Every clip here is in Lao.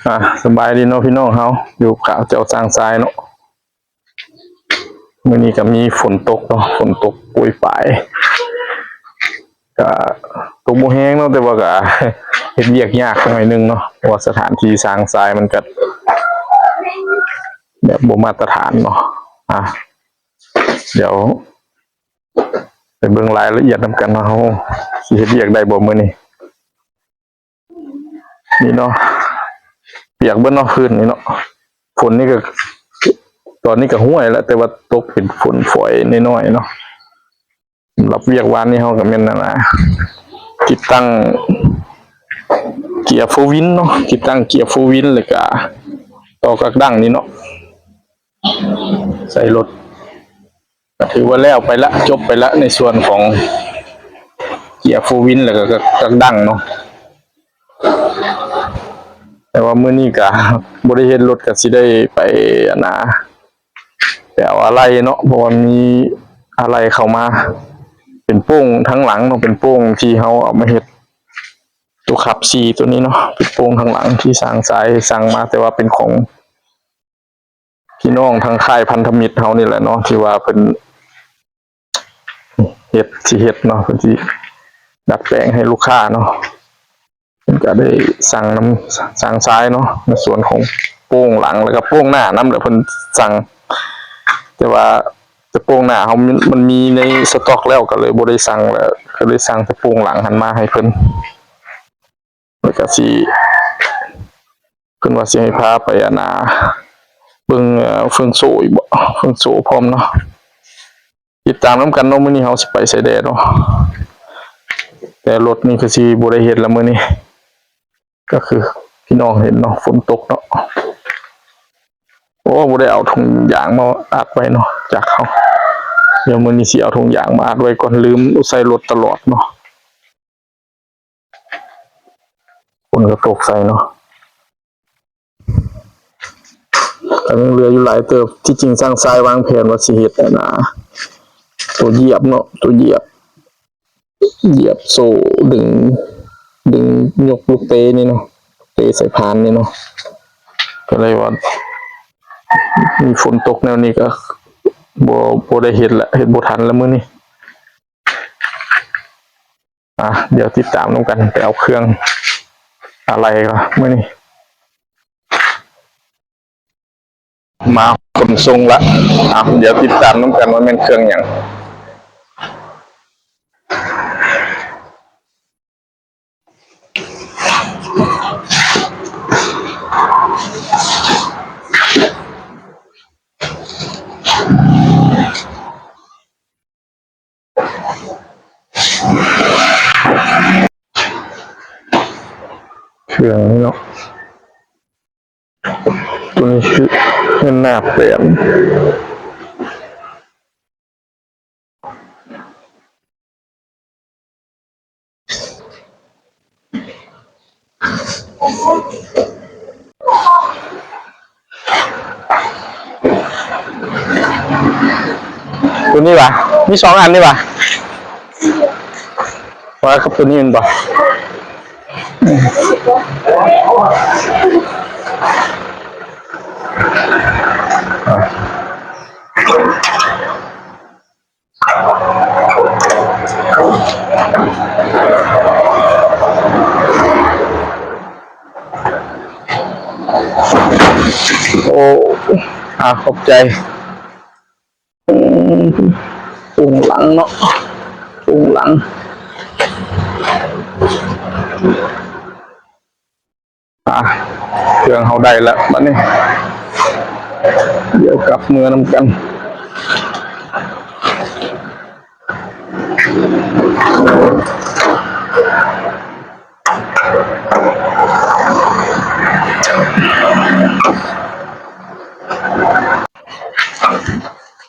ອ່າ ສະບາຍດີເນາະພີ່ນ້ອງເຮົາ ຢູ່ກັບເຈົ້າຊ້າງຊາຍເນາະ. ມື້ນີ້ກໍມີຝົນຕົກເນາະ ຝົນຕົກໂປຍປາຍ ກໍຕົກບໍ່ແຮງເນາະ ແຕ່ວ່າກໍເຮັດວຽກຍາກໜ້ອຍໜຶ່ງເນາະ ເພາະວ່າສະຖານທີ່ຊ້າງຊາຍມັນກໍແບບບໍ່ມາດຕະຖານເນາະ. ອ່າ ດຽວໄປເບິ່ງລາຍລະອຽດນຳກັນວ່າເຮົາຊິເຮັດວຽກໄດ້ບໍ່ມື້ນີ້. ນີ້ເນາະ ປຽກເບິດເນາະ ພື້ນນີ້ເນາະ. ຝົນນີ້ກໍ ຕອນນີ້ກໍຫ້ວຍແລ້ວ ແຕ່ວ່າຕົກເປັນຝົນຝອຍນ້ອຍໆເນາະ. ສຳລັບວຽກວານນີ້ເຮົາກໍແມ່ນ ອັນນ່າ ຕິດຕັ້ງເກຍໂຟວີນເນາະ ຕິດຕັ້ງເກຍໂຟວີນ ແລ້ວກໍຕໍ່ກັກດັງນີ້ເນາະ ໃສ່ລົດ. ກໍຖືວ່າແລ້ວໄປລະ ຈົບໄປລະ ໃນສ່ວນຂອງເກຍໂຟວີນ ແລ້ວກໍກັກດັງເນາະ. ແຕ່ວ່າມື້ນີ້ກໍບໍ່ໄດ້ເຮັດລົດ ກໍຊິໄດ້ໄປ ອັນນ່າ ໄປເອົາອາໄຫຼ່ເນາະ ເພາະວ່າມີອາໄຫຼ່ເຂົ້າມາ ເປັນໂປ້ງທາງຫຼັງເນາະ ເປັນໂປ້ງທີ່ເຮົາເອົາມາເຮັດ ຕົວຂັບສີ່ຕົວນີ້ເນາະ ເປັນໂປ້ງທາງຫຼັງທີ່ຊ່າງຊາຍສັ່ງມາ ແຕ່ວ່າເປັນຂອງ ພີ່ນ້ອງທາງຄ້າຍພັນທະມິດເຮົານີ້ແຫຼະເນາະ ທີ່ວ່າເພິ່ນເຮັດ ຊິເຮັດເນາະ ເພິ່ນຊິດັດແປງໃຫ້ລູກຄ້າເນາະ. ເພິ່ນກໍໄດ້ສັ່ງນຳຊ່າງຊາຍເນາະ ໃນສ່ວນຂອງໂປ້ງຫຼັງ ແລ້ວກໍໂປ້ງໜ້ານຳ ແລ້ວເພິ່ນສັ່ງ ແຕ່ວ່າແຕ່ໂປ້ງໜ້າເຮົາມັນ ມັນມີໃນສະຕັອກແລ້ວ ກໍເລີຍບໍ່ໄດ້ສັ່ງ ແລ້ວກໍເລີຍສັ່ງແຕ່ໂປ້ງຫຼັງຫັ້ນມາໃຫ້ເພິ່ນ. ແລ້ວກະຊິ ເພິ່ນວ່າຊິໃຫ້ພາໄປ ອັນນ່າ ເບິ່ງ ເອີ່ ເຟີງໂຊອີກບໍ ເຟີງໂຊພ້ອມເນາະ. ຕິດຕາມນຳກັນເນາະ ມື້ນີ້ເຮົາຊິໄປໃສແດ່ເນາະ. ແຕ່ລົດນີ້ຄືຊິບໍ່ໄດ້ເຮັດລະມື້ນີ້ ກໍຄືພີ່ນ້ອງເຫັນເນາະ ຝົນຕົກເນາະ. ໂອ້ ບໍ່ໄດ້ເອົາຖົງຢາງມາອັດໄວ້ເນາະ ຈັກເຮົາ. ດຽວມື້ນີ້ຊິເອົາຖົງຢາງມາອັດໄວ້ກ່ອນ ລືມ ໃສ່ລົດຕະຫຼອດເນາະ. ຝົນກໍຕົກໃສ່ເນາະ ກໍຍັງເຫຼືອຢູ່ຫຼາຍເຕີບ. ທີ່ຈິງຊ່າງຊາຍວາງແຜນວ່າຊິເຮັດ ອັນນ່າ ຕົວຢຽບເນາະ ຕົວຢຽບ ຢຽບໂສ້ດຶງ ດຶງຍົກລູກເຕນີ້ເນາະ ເຕໃສ່ພານນີ້ເນາະ. ກໍເລີຍວ່າມີຝົນຕົກແນວນີ້ກໍບໍ່ ບໍ່ໄດ້ເຮັດລະ ເຮັດບໍ່ທັນລະມື້ນີ້. ອ່ະ ດຽວຕິດຕາມນຳກັນ ໄປເອົາເຄື່ອງອາໄຫຼ່ກ່ອນມື້ນີ້. ມາຂົນສົ່ງລະ ອ່ະ ດຽວຕິດຕາມນຳກັນວ່າແມ່ນເຄື່ອງຫຍັງ. ເຄື່ອງນີ້ເນາະ ຕົວນີ້ຄືເງິນໜ້າແປນ. ຕົວນີ້ຫວາ? ມີສອງອັນນີ້ຫວາ? ວ່າກັບຕົວນີ້ແມ່ນບໍ່? ໂອ້ ອາ ຂອບໃຈ. ໂອ້ ໂປ່ງຫຼັງເນາະ ໂປ່ງຫຼັງ. ອ່ະ ເຄື່ອງເຮົາໄດ້ແລ້ວບັດນີ້ ດຽວກັບເມືອນຳກັນ.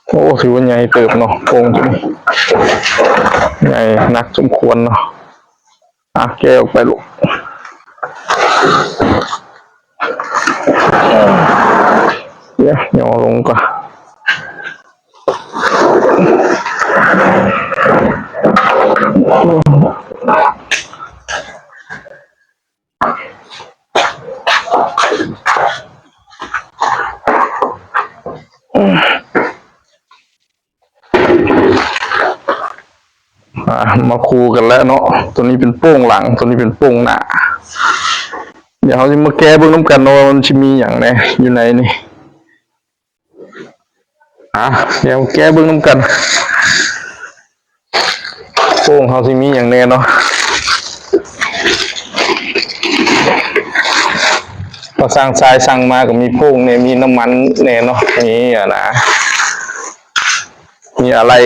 ໂອ້ ຖືວ່າໃຫຍ່ເຕີບເນາະ ໂປ່ງໂຕນີ້ ໃຫຍ່ໜັກສົມຄວນເນາະ. ອ່ະ ແກະອອກໄປລູກ. ດຽວຫຍໍລົງກ່ອນ. ໂອ້ ອ່າ ມາຄູ່ກັນແລ້ວເນາະ, ໂຕນີ້ເປັນໂປ່ງຫຼັງ ໂຕນີ້ເປັນໂປ່ງໜ້າ. ດຽວເຮົາຊິມາແກະເບິ່ງນຳກັນເນາະ ວ່າມັນຊິມີຫຍັງແດ່ຢູ່ໃນນີ້. ອ່າ ດຽວແກະເບິ່ງນຳກັນ ໂປ່ງເຮົາຊິມີຫຍັງແດ່ເນາະ. ພາສາງຊາຍສັ່ງມາກໍມີໂປ່ງແດ່ ມີນ້ຳມັນແດ່ເນາະ ມີ ອ່າ ນະ ມີອາໄຫຼ່.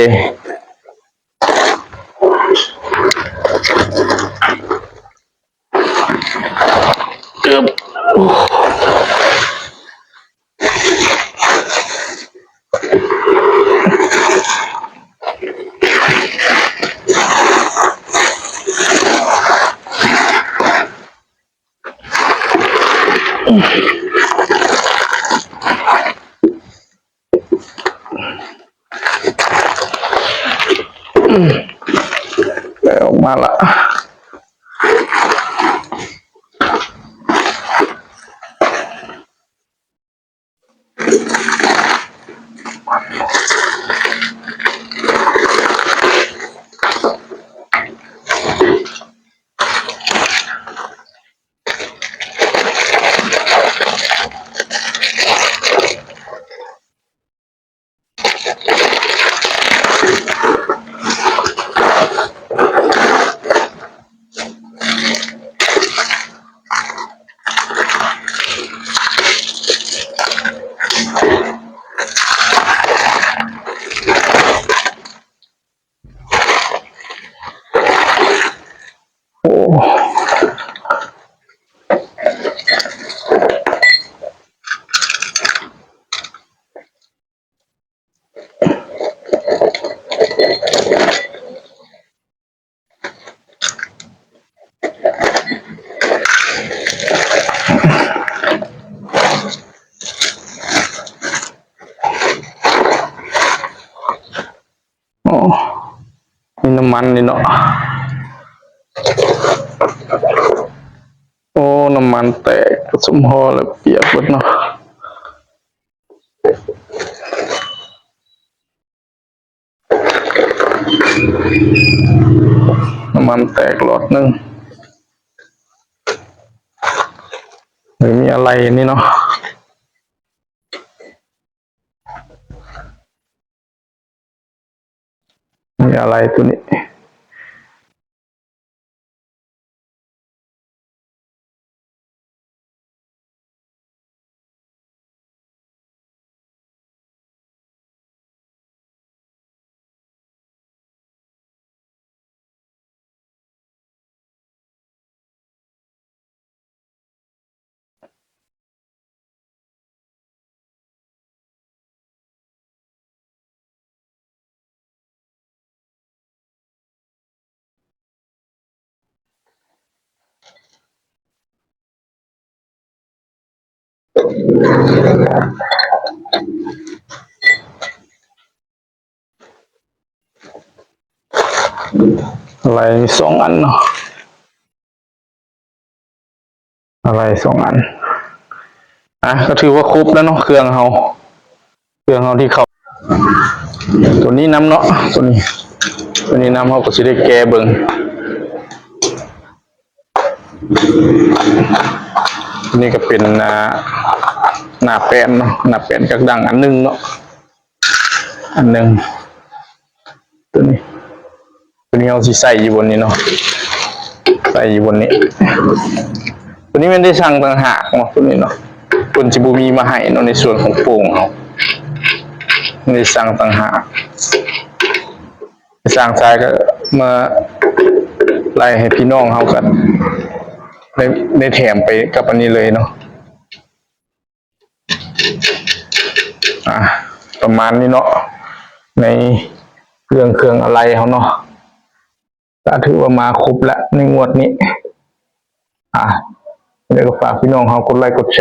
ໄດ້ອອກມາລະ. ໂອ້ ໂອ້ ມີນ້ຳມັນນີ້ເນາະ. ໂອ້ ນ້ຳມັນແຕກ ສົມຫໍ່ແລ້ວປຽກເບິດເນາະ. ນ້ຳມັນແຕກຫຼອດໜຶ່ງ ມີອາໄຫຼ່ນີ້ເນາະ. ມີອາໄຫຼ່ໂຕນີ້. ອາໄຫຼ່ມີສອງອັນເນາະ. ອາໄຫຼ່ສອງອັນ. ອ່ະ ກໍຖືວ່າຄົບແລ້ວເນາະ ເຄື່ອງເຮົາ ເຄື່ອງເຮົາທີ່ເຂົ້າ ໂຕນີ້ນຳເນາະ ໂຕນີ້ ໂຕນີ້ນຳ ເຮົາກໍຊິໄດ້ແກະເບິ່ງ. ໂຕນີ້ກໍເປັນ ອ່າ ໜ້າແປ້ນເນາະ ໜ້າແປ້ນກັກດັງອັນໜຶ່ງເນາະ ອັນໜຶ່ງ ໂຕນີ້ ໂຕນີ້ເຮົາຊິໃສ່ຢູ່ບ່ອນນີ້ເນາະ ໃສ່ຢູ່ບ່ອນນີ້. ໂຕນີ້ແມ່ນໄດ້ສັ່ງຕ່າງຫາກເນາະ ໂຕນີ້ເນາະ ເພິ່ນຊິບໍ່ມີມາໃຫ້ເນາະ ໃນສ່ວນຂອງໂປ່ງເຮົາ ໄດ້ສັ່ງຕ່າງຫາກ. ຊ່າງຊາຍກໍມາໄລ່ໃຫ້ພີ່ນ້ອງເຮົາກັນ ໄດ້ ໄດ້ແຖມໄປກັບອັນນີ້ເລີຍເນາະ. ອ່າ ປະມານນີ້ເນາະ ໃນເລື່ອງເຄື່ອງອາໄຫຼ່ເຮົາເນາະ ກໍຖືວ່າມາຄົບແລ້ວໃນງວດນີ້. ອ່າ ແລ້ວກໍຝາກພີ່ນ້ອງເຮົາກົດໄລກົດແຊ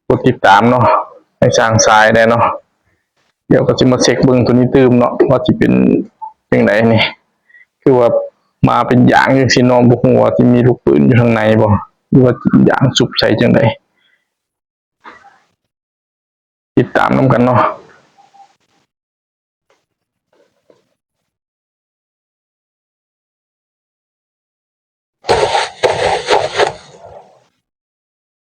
ກົດຕິດຕາມເນາະ ໃຫ້ຊ່າງຊາຍແດ່ເນາະ. ດຽວກໍຊິມາເຊັກເບິ່ງໂຕນີ້ຕື່ມເນາະ ວ່າຊິເປັນຈັ່ງໃດນີ້ ຄືວ່າມາເປັນຢາງຈັ່ງຊີ້ເນາະ ບໍ່ຮູ້ວ່າຊິມີລູກປືນຢູ່ທາງໃນບໍ່ ຫຼືວ່າຢາງຊຸບໃສ່ຈັ່ງໃດ. ຕິດຕາມນຳກັນເນາະ.